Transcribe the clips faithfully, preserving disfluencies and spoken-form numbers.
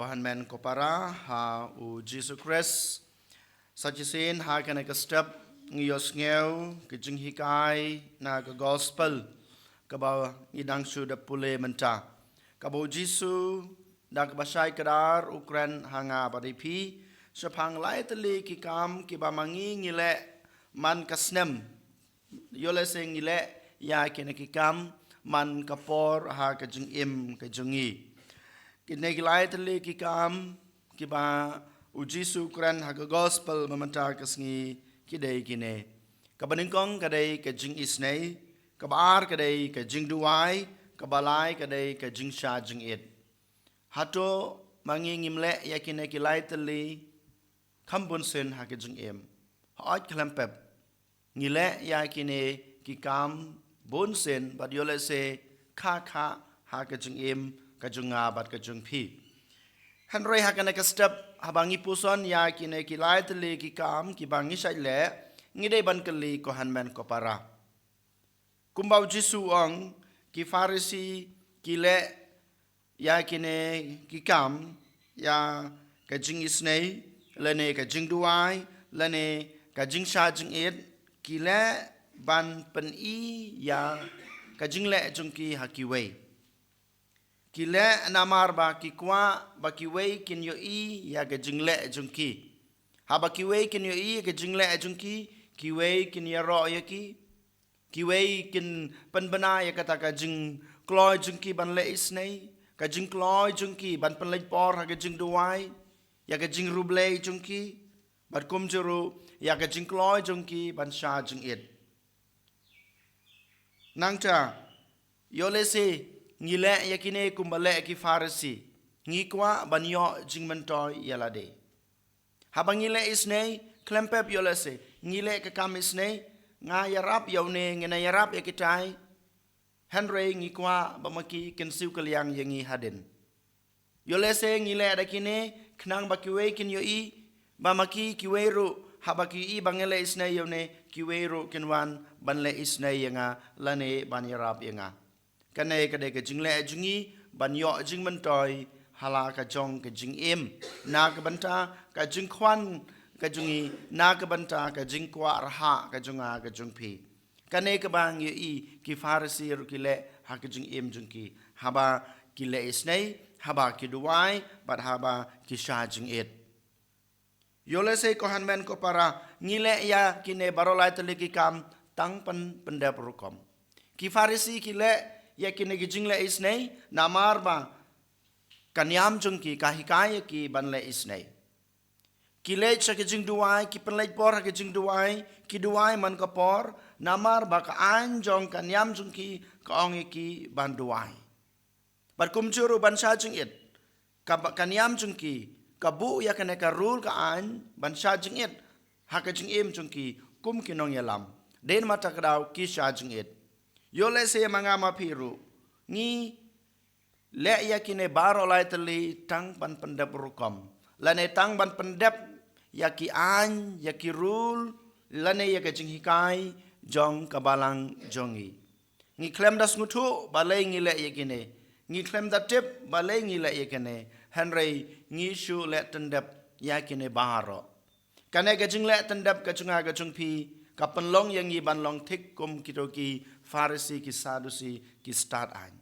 Ko hynmen ko para ha u Jisu Khrist. Sa shisien ha kane ka step ngi ïohsngew ka jinghikai na ka gospel kaba ngi dang shu dep pule mynta. Kaba u Jisu da kaba shai kdar u kren ha nga bad ïa phi shaphang lai tylli ki kam kiba ma ngi ngi leh man ka snem. Ïoh lehse ngi leh ïa kine ki kam man ka por ha ka jingim ka jong ngi. Kine ki lai tylli ki kam kiba u Jisu u kren ha ka gospel ba mynta ka sngi ki dei kine. Kaba nyngkong ka dei ka jingisynei, kaba ar ka dei ka jingduwai, kaba lai ka dei ka jingshah jingit. Hato ma ngi ngim leh ïa kine ki lai tylli kam bunsien ha ka jingim? Hooid khlem pep. Ngi leh ïa kine ki kam bunsien bad ïoh lehse kha kha ha ka jingim ka jong nga bad ka jong phi. Hynrei ha kane ka step haba ngi puson ïa kine ki lai tylli ki kam kiba ngi shait leh, ngi dei ban kylli ko hynmen ko para. Kumba u Jisu u ong, ki Pharisi ki leh ïa kine ki kam, ïa ka jingisynei lane ka jingduwai lane ka jingshah jingit, ki leh ban pyni ïa ka jingleh jong ki ha kiwei. Ki leh namar ba ki kwah ba kiwei kin ïohi ïa ka jingleh jong ki. Haba kiwei kin ïohi ïa ka jingleh jong ki, kiwei kin ïaroh ïa ki. Kiwei kin pynbna ïa kata ka jingkloi jong ki ban leh isynei, ka jingkloi jong ki ban pynleit por ha ka jingduwai, ïa ka jingriewblei jong ki, bad kumjuh ruh ïa ka jingkloi jong ki ban shah jingit. Nangta, ïoh lehse ngi leh ïa kine kumba leh ki Pharisi, ngi kwah ban ïoh jingmyntoi ïa lade. Haba ngi leh isynei, khlem pep ïoh lehse ngi leh ka kam isynei, nga ïarap ïa une, ngi na ïarap ïa kitai. Hynrei ngi kwah ba ma ki kin siew kylliang ïa ngi hadien. Ïoh lehse ngi leh da kine khnang ba kiwei kin ïohi ba ma ki kiwei ruh, haba ki ïohi ba ngi leh isynei ïa une, kiwei ruh kin wan ban leh isynei ïa nga lane ban ïarap ïa nga. Kane ka dei ka jingleh jong ngi ban ïoh jingmyntoi ha la ka jong ka jingim, na ka bynta ka jingkwah ka jong ngi, na ka bynta ka jingkwah rhah ka jong nga ka jong phi. Kane kaba ngi ïohi ki Pharisi ruh ki leh ha ka jingim jong ki, haba ki leh isynei, haba ki duwai bad haba ki shah jingit. Ïoh lehse ko hynmen ko para, ngi leh ïa kine baroh lai tylli ki kam tang ban pyndep rukom. Ki Pharisi ki leh ïa kine ki jingleh isynei namar ba ka niam jong ki ka hikai ïa ki ban leh isynei. Ki leit sha ka jingduwai, ki pynleit por ha ka jingduwai, ki duwai man ka por, namar ba ka aiñ jong ka niam jong ki ka ong ïa ki ban duwai. Bad kumjuh ruh ban shah jingit, ka ba, ka niam jong ki ka buh ïa kane ka rule ka aiñ ban shah jingit ha ka jingim jong ki kum ki nongïalam. Dei namar kata ka daw ki shah jingit. Ïoh lehse ma nga ma phi ruh ngi leh ïa kine baroh lai tylli tang ban pyndep rukom lane tang ban pyndep ïa ki aiñ, ïa ki rule lane ïa ka jinghikai jong ka balang jong ngi. Ngi khlem da sngewthuh balei ngi leh ïa kine, ngi khlem da tip balei ngi leh ïa kine, hynrei ngi shu leh tyndep ïa kine baroh. Kane ka jingleh tyndep ka jong nga ka jong phi ka pynlong ïa ngi ban long thik kum kito ki Pharisi, ki Sadusi, ki stad aiñ.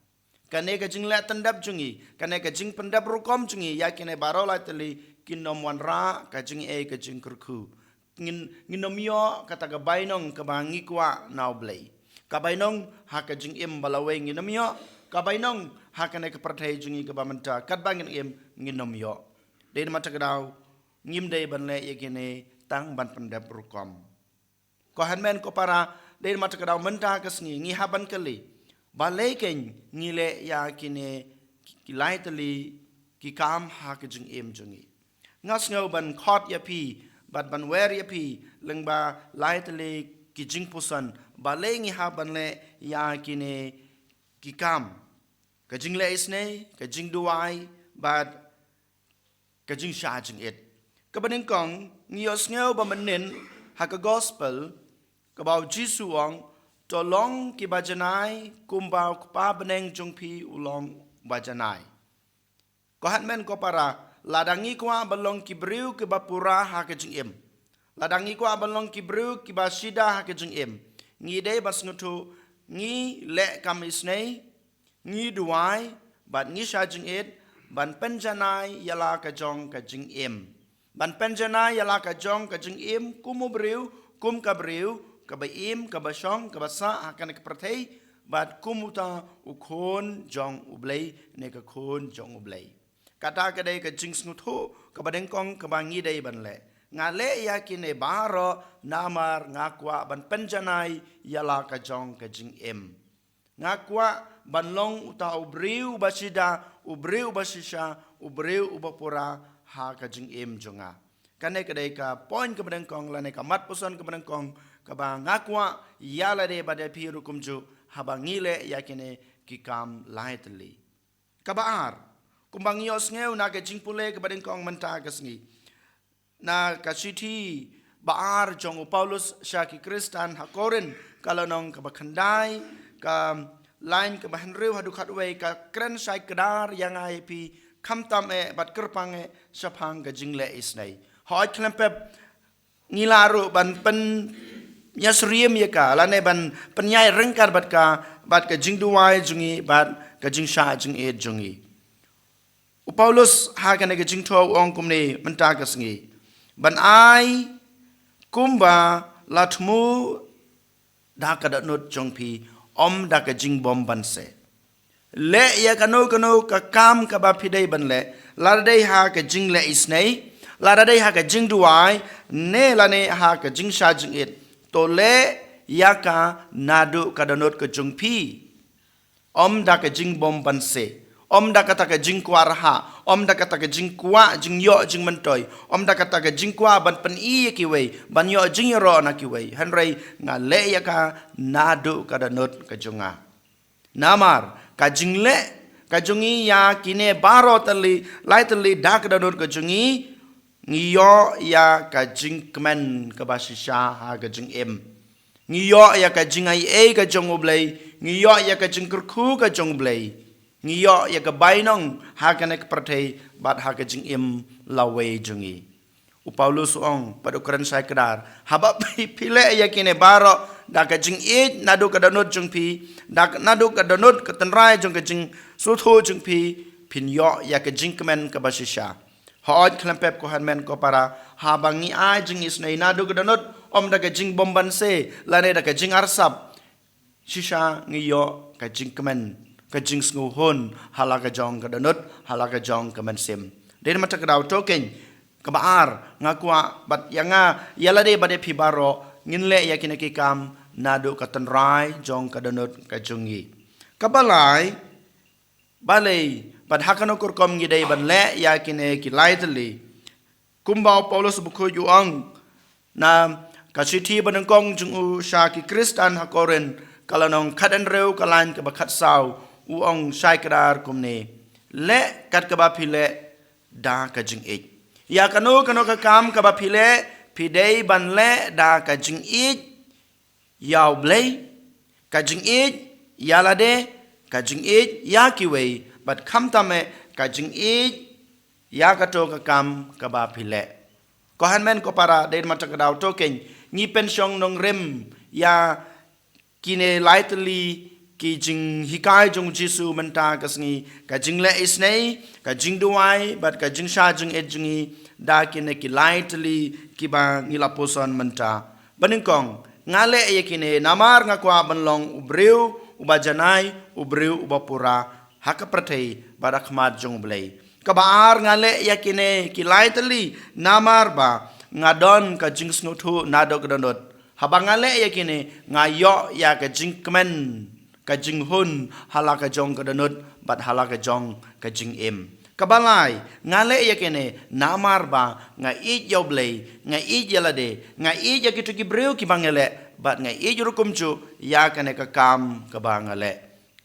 Kane ka jingleh tyndep jong ngi, kane ka jingpyndep rukom jong ngi ïa kine baroh lai tylli kin ym wanrah ka jingaiei ka jingkyrkhu. Ngin, ngin ym ïoh kata ka bainong kaba ngi kwah na U Blei. Ka bainong ha ka jingim ba lawei ngin ym ïoh, ka bainong ha kane ka pyrthei jong ngi kaba mynta katba ngin im ngin ym ïoh. Dei namar kata ka daw ngim dei ban leh ïa kine tang ban pyndep rukom. Ko hynmen ko para, dei namar kata ka daw mynta ka sngi ngi hap ban kylli, balei kein ngi leh ïa kine ki lai tylli ki kam ha ka jingim jong ngi? Nga sngew ban khot ïa phi bad ban wer ïa phi lyngba lai tylli ki jingpuson, balei ngi hap ban leh ïa kine ki kam, ka jingleh isynei, ka jingduwai bad ka jingshah jingit. Kaba nyngkong, ngi ïohsngew ba mynnin ha ka gospel kaba u Jisu u ong, to long kiba janai kumba u Kpa bneng jong phi u long ba janai. Ko hynmen ko para, Lada ngi kwah ban long ki briew kiba pura ha ka jingim, lada ngi kwah ban long ki briew kiba shida ha ka jingim, ngi dei ban sngewthuh, ngi leh kam isynei, ngi duwai, bad ngi shah jingit ban pynjanai ïa la ka jong ka jingim. Ban pynjanai ïa la ka jong ka jingim kum u briew, kum ka briew kaba im, kaba shong, kaba sah ha kane ka pyrthei, bad kum uta u khun jong U Blei ne ka khun jong U Blei. Kata ka dei ka jingsngewthuh kaba nyngkong kaba ngi dei ban leh. Nga leh ïa kine baroh namar nga kwah ban pynjanai ïa la ka jong ka jingim. Nga kwah ban long uta u briew uba shida, u briew uba shisha, u briew uba pura ha ka jingim jong nga. Kane ka dei ka point kaba nyngkong lane ka mat puson kaba nyngkong kaba nga kwah ïa lade bad ïa phi ruh kumjuh haba ngi leh ïa kine ki kam lai tylli. Kaba ar, kumba ngi ïohsngew na ka jingpule kaba nyngkong mynta ka sngi, na ka shithi ba ar jong u Paulus sha ki Khristan ha Korinth, ka lynnong kaba khyndai, ka lain kaba hynriew haduh khatwei, ka kren shai kdar ïa nga ïa phi, khamtam eh bad kyrpang eh shaphang ka jingleh isynei. Hooid khlem pep ngi lah ruh ban pynïasyriem ïa ka lane ban pynïaid ryngkat bad ka, bad ka jingduwai jong ngi, bad ka jingshah jingit jong ngi. U Paulus ha kane ka jingthoh u ong kumne mynta ka sngi: Ban ai kumba la thmu da ka dohnud jong phi, ym da ka jingbymbanse. Leh ïa kano kano ka kam kaba phi dei ban leh, lada dei ha ka jingleh isynei, lada dei ha ka jingduwai, ne lane ha ka jingshah jingit, to leh ïa ka naduh ka dohnud ka jong phi. Ym da ka jingbymbanse, ym da kata ka jingkwah rhah, ym da kata ka jingkwah jingïoh jingmyntoi, ym da kata ka jingkwah ban pyni ïa kiwei, ban ïoh jingïaroh na kiwei. Hynrei nga leh ïa ka naduh ka dohnud ka jong nga. Namar ka jingleh ka jong ngi ïa kine baroh tylli, lai tylli da ka dohnud ka jong ngi, ngi ïoh ïa ka jingkmen kaba shisha ha ka jingim. Ngi ïoh ïa ka jingaiei ka jong U Blei, ngi ïoh ïa ka jingkyrkhu ka jong U Blei. Ngi ïoh ïa ka bainong ha kane ka pyrthei bad ha ka jingim lawei jong ngi. U Paulus u ong bad u kren shai kdar, haba phi, phi leh ïa kine baroh da ka jingïeit naduh ka dohnud jong phi, da ka, naduh ka dohnud ka tynrai jong ka jingsngewthuh jong phi, phin ïoh ïa ka jingkmen kaba shisha. Hooid khlem pep ko hynmen ko para, haba ngi ai jingisynei naduh ka dohnud, ym da ka jingbymbanse lane da ka jingarsap, shisha ngi ïoh ka jingkmen, ka jingsngewhun ha la ka jong ka dohnud, ha la ka jong ka mynsiem. Dei namar kata ka daw to keiñ, kaba ar, nga kwah bad ïa nga, ïa lade bad ïa phi baroh, ngin leh ïa kine ki kam naduh ka tynrai jong ka dohnud ka jong ngi. Kaba lai, balei bad ha kano ka rukom ngi dei ban leh ïa kine ki lai tylli? Kumba u Paulus bakhuid u ong na ka shithi banyngkong jong u sha ki Khristan ha Korinth, ka lynnong khathynriew, ka lain kaba khatsaw, u ong shai kdar kumne: Leh kat kaba phi leh da ka jingïeit. Ïa kano kano ka kam kaba phi leh, phi dei ban leh da ka jingïeit ïa U Blei, ka jingïeit ïa lade, ka jingïeit ïa kiwei, bad khamtam eh ka jingïeit ïa kato ka kam kaba phi leh. Ko hynmen ko para, dei namar kata ka daw to keiñ, ngi pynshong nongrim ïa kine lai tylli ki jinghikai jong u Jisu mynta ka sngi, ka jingleh isynei, ka jingduwai bad ka jingshah jingit jong ngi, da kine ki lai tylli kiba ngi la puson mynta. Banyngkong, nga leh ïa kine namar nga kwah ban long u briew uba janai, u briew uba pura ha ka pyrthei bad ha khmat jong U Blei. Kaba ar, nga leh ïa kine ki lai tylli namar ba nga don ka jingsngewthuh naduh ka dohnud. Haba nga leh ïa kine, nga ïoh ïa ka jingkmen, ka jinghun ha la ka jong ka dohnud bad ha la ka jong ka jingim. Kaba lai, nga leh ïa kine namar ba nga ïeit ïa U Blei, nga ïeit ïa lade, nga ïeit ïa kito ki briew kiba nga leh, bad nga ïeit ruh kumjuh ïa kane ka kam kaba nga leh.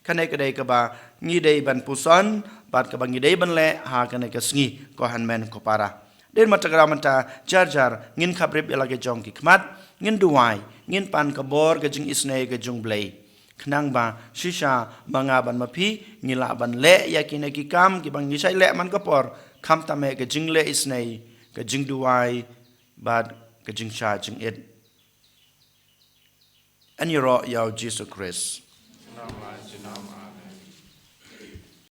Kane ka dei kaba ngi dei ban puson bad kaba ngi dei ban leh ha kane ka sngi, ko hynmen ko para. Dei namar kata ka daw mynta, jar jar ngin khapbrip ïa la ka jong ki khmat, ngin duwai, ngin pan ka bor ka jingisynei ka jong U Blei. Khnang ba shisha ma nga bad ma phi ngi lah ban leh ïa kine ki kam kiba ngi shait leh man ka por, khamtam eh ka jingleh isynei, ka jingduwai bad ka jingshah jingit. Yn ïaroh ïa u Jisu Khrist.